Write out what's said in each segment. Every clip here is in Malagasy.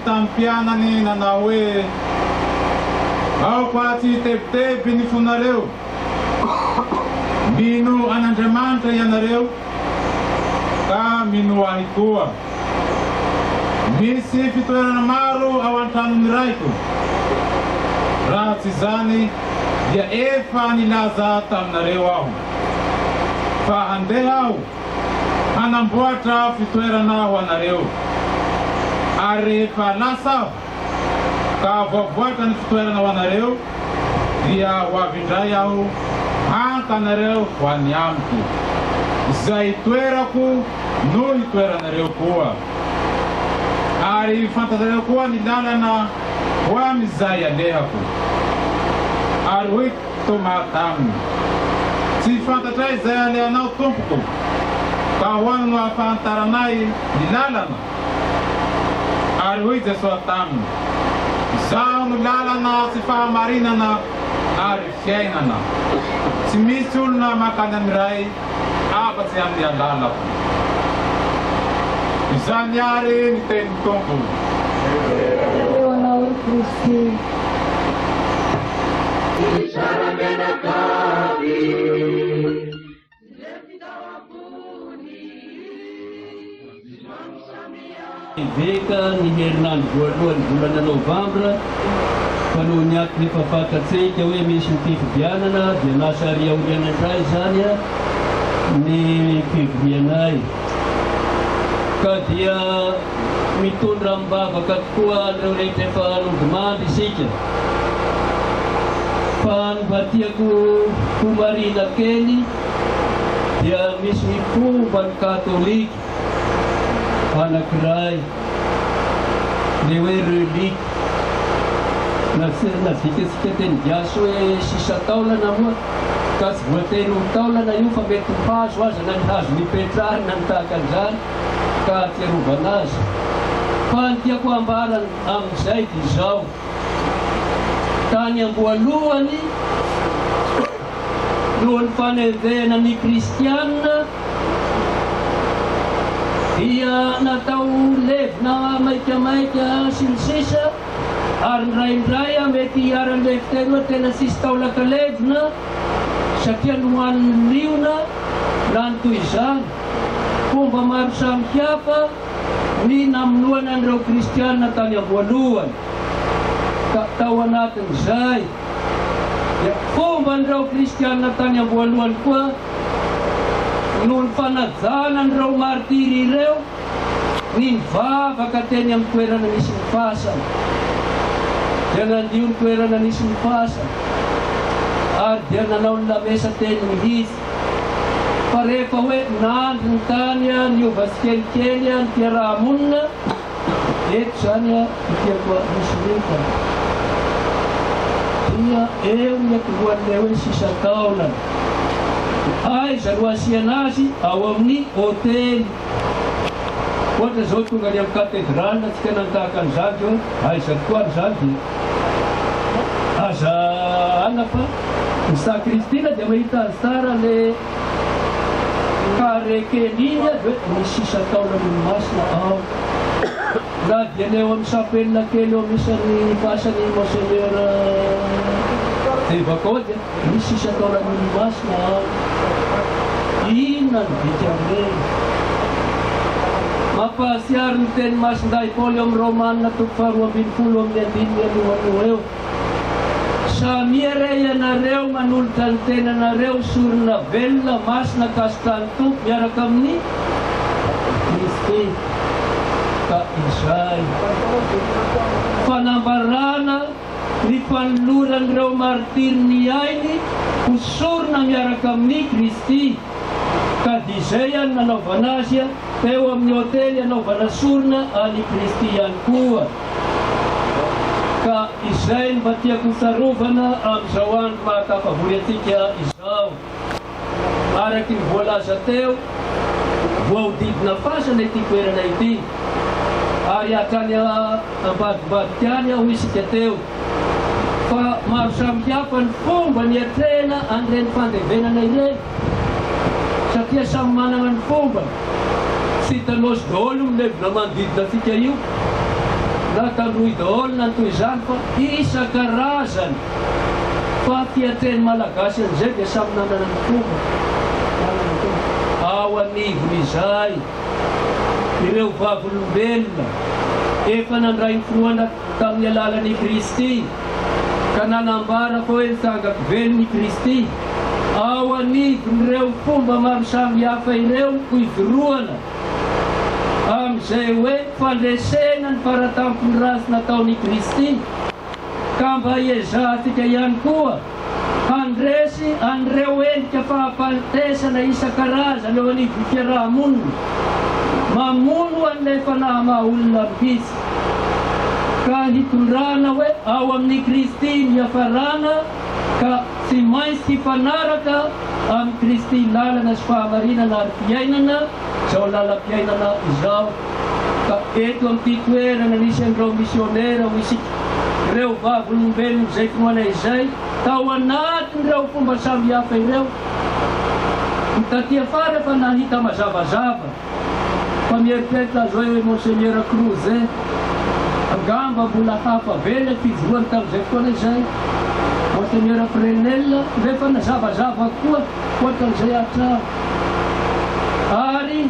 Tamin'ny mpianany nanao hoe, Aoka tsy hitebiteby ny fonareo. Mino an'Andriamanitra ianareo, ka minoa Ahy koa. Misy fitoerana maro ao an-tranon'ny Raiko. Raha tsy izany, dia efa nilaza taminareo Aho, fa handeha Aho hanamboatra fitoerana ho anareo. Ary rehefa lasa Aho, ka voavoatra ny fitoerana ho anareo, dia ho avy indray Aho haka anareo ho any Amiko. Izay itoerako no hitoeranareo koa. Ary fantatrareo koa ny lalana ho amin'izay alehako. Ary hoy Toma taminy, Tsy fantatray izay alehanao, Tompoko, ka ahoana no ahafantaranay ny lalana? Ary hoy Jesoa taminy, Izaho no lalana sy fahamarinana ary fiainana. Tsy misy olona mankany amin'ny Ray afa-tsy amin'ny alalako. Izany àry ny tenin'ny Tompo. Eo anao ry Kristy. Eveka ny herinandro voalohan'ny volana novambra fa noho ny antony efa fantatsika hoe misy ny fifidianana dia lasa ary aoriana indray izany ny fivorianay ka dia mitondra amim-bavaka tokoa an'ireo rehetra efa nodimandry isika fa ny mba tiako homarihina kely dia misy ny fomban'ny katolika anankiray, le hoe relique, na nadikantsika teny gasy hoe sisa taolana moa, ka tsy voatery ho taolana io fa mety ho hazo aza na ny hazo nipetrahany na ny tahaka an'izany ka ahatsiarovana azy. Fa ny tiako hambara amin'izay dia izao, tany amboalohany noho ny fanenjehana ny kristiana, dia natao levona maikamaika sy ny sisa ary indraindray mety hiharan'ny levon-teroa tena tsisy taolaka levona satria nohanin'ny liona na ny toy izany. Fomba maro samihafa ny namonoana an'ireo kristiana tany am-boalohany ka tao anatin'izay dia fomban'ireo kristiana tany am-boalohany koa Noho ny fanajana an'ireo martiry ireo ny nivavaka teny amin'ny toerana nisy ny fasana, dia nandio ny toerana nisy ny fasana ary dia nanao ny lamesa teny mihitsy. Fa rehefa hoe nandry ny tany, niova tsikelikely ny fiaraha-monina, Eto izany ity hosoritana dia eo ny antombohan'ilay hoe sisan-taolana. Aiza no asiana azy? Ao amin'ny hotely. Ohatra izao tonga any amin'ny katedraly tsika na ny tahaka an'izany dia hoe aiza tokoa ary izany dia aza ana fa ny sakristina dia mahita azy tsara ilay Carré kely iny dia hoe ny sisan-taolan'olomasina ao. Na dia ny eo amin'ny chapelle kely eo anisan'ny fasan'i Monseigneur Devakao dia misy sisa taolan'Olomasina ao. Inona no dikan'ireny? Mampahatsiaro ny tenin'i Masindahy Paoly ao amin'ny Romana toko faharoa ambin'ny folo amin'ny andininy alohaloha eo. Samia re ianareo manolotra ny tenanareo sorona velona, masina, ankasitrahan'ny Tompo miaraka amin'i Kristy. Ka izay fanambarana ny fanoloran'ireo martiry ny ainy ho sorona miaraka amin'i Kristy, ka dia izay ihany nanaovana azy teo amin'ny otely hanaovana sorona an'i Kristy ihany koa. Ka izay no mba tiako hotsarovana amin'izao andro mahatafavory antsika izao. Araky ny voalaza teo, voahodidina fasana ity toerana ity, ary hatrany ambadimbadika any hoy isika teo, fa maro samihafa ny fomba niatrehana an'ireny fandevenana ireny, satria samy manana ny fombany. Tsy hitanao daholo io milevina manodidina antsika io, na Tandroy daholo na ny toy izany, fa isan-karazany. Fa fiatrehan'ny Malagasy an'izay dia samy nanana ny fomba, nanana ny fomba. Ao anivon'izay, ireo vavolombelona efa nandray ny finoana tamin'ny alalan'i Kristy, ka nanambara fa hoe nitsangako velona i Kristy, ao anivon'ireo fomba maro samihafa ireo no ijoroana amin'izay hoe fandresena ny faratampon'ny ratsy nataon'i Kristy, ka mba hiezahantsika ihany koa handresy an'ireo endrika fahafatesana isan-karazany eo anivon'ny fiaraha-monina, mamono an'ilay fanahy maha-olona mihitsy, ka hitondrana hoe ao amin'i Kristy ny hiafarana, ka tsy maintsy hifanaraka amin'i Kristy lalana sy fahamarinana ary fiainana izao lalam-piainana izao. Ka eto amin'ity toerana nisy an'ireo misionera, hoy isika, ireo vavolombelon'izay finoana izay, tao anatin'ireo fomba samihafa ireo, ny taty afara efa nahita mazavazava fa mieritreritra azy hoe Monseigneur Crouzet angamba mbola hafa be ilay fijoroany tamin'izay fotoana izay, Monseigneur Fresnel efa nazavazava koa ohatran'izay hatrany ary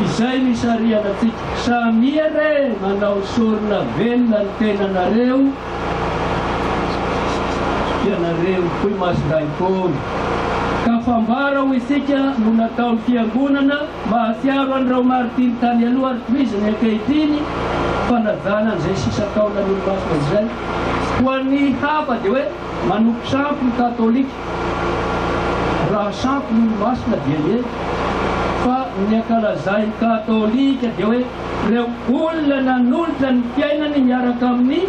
izay no isarihana antsika. Samia re manao sorona velona ny tenanareo ianareo, hoy Masindahy Paoly. Ka fambara ho isika no nataon'ny Fiangonana mahatsiaro an'ireo martiry tany aloha ary tohizany ankehitriny fanajana an'izay sisa taonan'ny Olomasina izay. Ho an'ny hafa dia hoe manompo sampy ny Katolika. Raha sampy ny Olomasina dia ie, fa ny ankalazain'ny Katolika dia hoe ireo olona nanolotra ny fiainany miaraka amin'i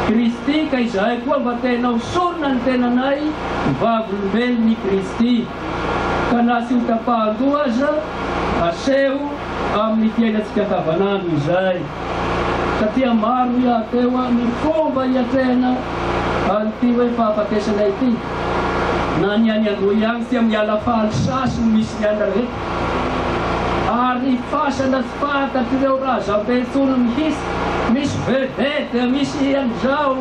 Kristy ka izahay koa mba te hanao sorona ny tenanay ho vavolombelon'i Kristy ka na tsy ho tapahan-doha aza aseho amin'ny fiainantsika andavanandro izay satria maro hoy aho teo ny fomba hiatrehana an'ity hoe fahafatesana ity na ny any Androy ihany tsy amin'ny ala faly sasy no misy ny any rehetra ary fasana tsy fantatr'ireo razambe intsony mihitsy, misy vedette, misy an'izao,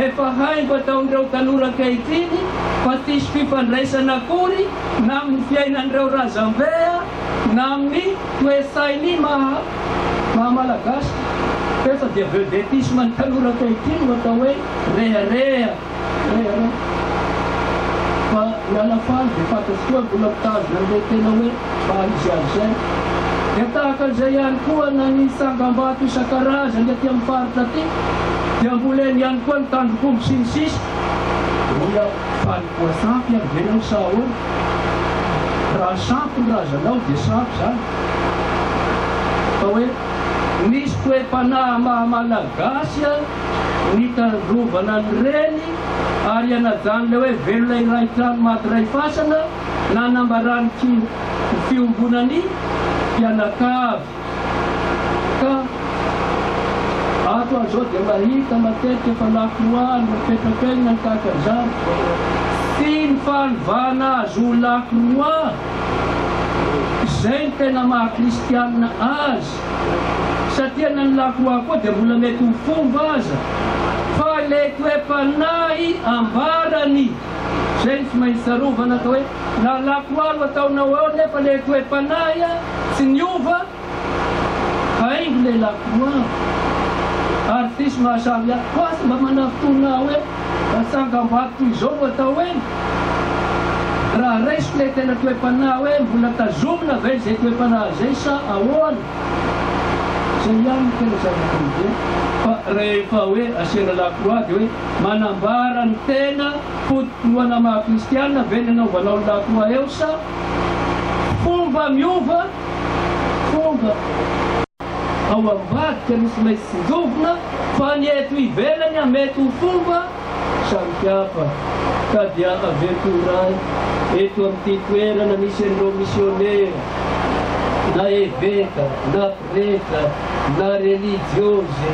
efa haingo ataon'ireo tanora ankehitriny fa tsisy fifandraisana akory na amin'ny fiainan'ireo razambe na amin'ny toe-tsainy maha maha malagasy, f'efa dia vedettisme ny tanora ankehitriny no atao hoe rehareha. Rehareha. Fa miala faly dia fantatro koa mbola mitazona an'ilay tena hoe maha izy azy izay. Dia tahaka an'izay ihany koa na ny tsangambato isan-karazany aty amin'ny faritra aty dia mbola eny ihany koa ny tandrok'omby sy ny sisa. Dia faly koa sampy ary ve ianao sa ahoana? Raha sampy ny razanao dia sampy izany. Fa hoe nisy toe-panahy maha malagasy nitandrovana ny reny ary hanajan'ilay hoe velona iray trano maty iray fasana nanambarany ny fiombonan'ny mpianakavy. Ka ato aho izao dia mahita matetika fa lakroa no mipetraka eny na ny tahaka an'izany. Tsy ny fanovana azy ho lakroa izay no tena maha kristianina azy. Satria na ny lakroa koa dia mbola mety ho fomba aza, fa ilay toe-panahy ambarany, izay no tsy maintsy tsarovana ka hoe na lakroa no ataonao eo nefa ilay toe-panahy tsy niova, haingo ilay lakroa ary tsisy mahasamy hafa. Koa asa mba manafintohina ahy hoe tsangambato toy izao no atao eny? Raha raisiko ilay tena toe-panahy hoe mbola tazomina ve izay toe-panahy izay sa ahoana? Izay ihany no tena zava-dehibe fa rehefa hoe asiana lakroa dia hoe manambara ny tena foto-pinoana maha kristiana ve ny anaovanao ny lakroa eo sa fomba miova fomba ao ambadika no tsy maintsy tsinjovina fa ny eto ivelany mety ho fomba samihafa ka dia averiko indray eto amin'ity toerana misy an'ireo misionera na eveka na pretra na relijiozy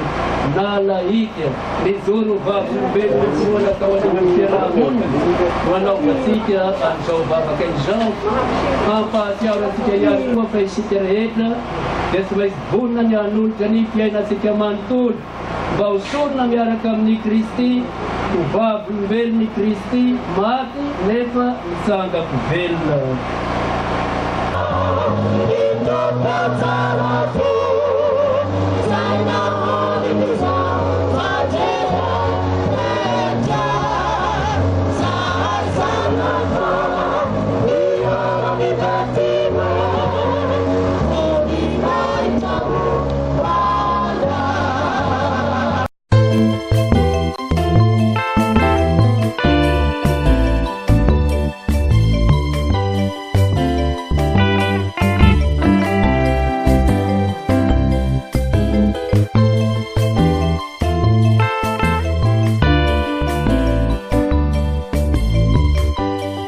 na lahika mijoro ho vavolombelona finoana tao anivon'ny fiaraha-monina no anaovantsika an'izao vavaka izao. Hampahatsiaro antsika ihany koa fa isika rehetra dia tsy maintsy vonona ny hanolotra ny fiainantsika manontolo mba ho sorona miaraka amin'i Kristy, ho vavolombelon'i Kristy maty nefa nitsangan-ko velona.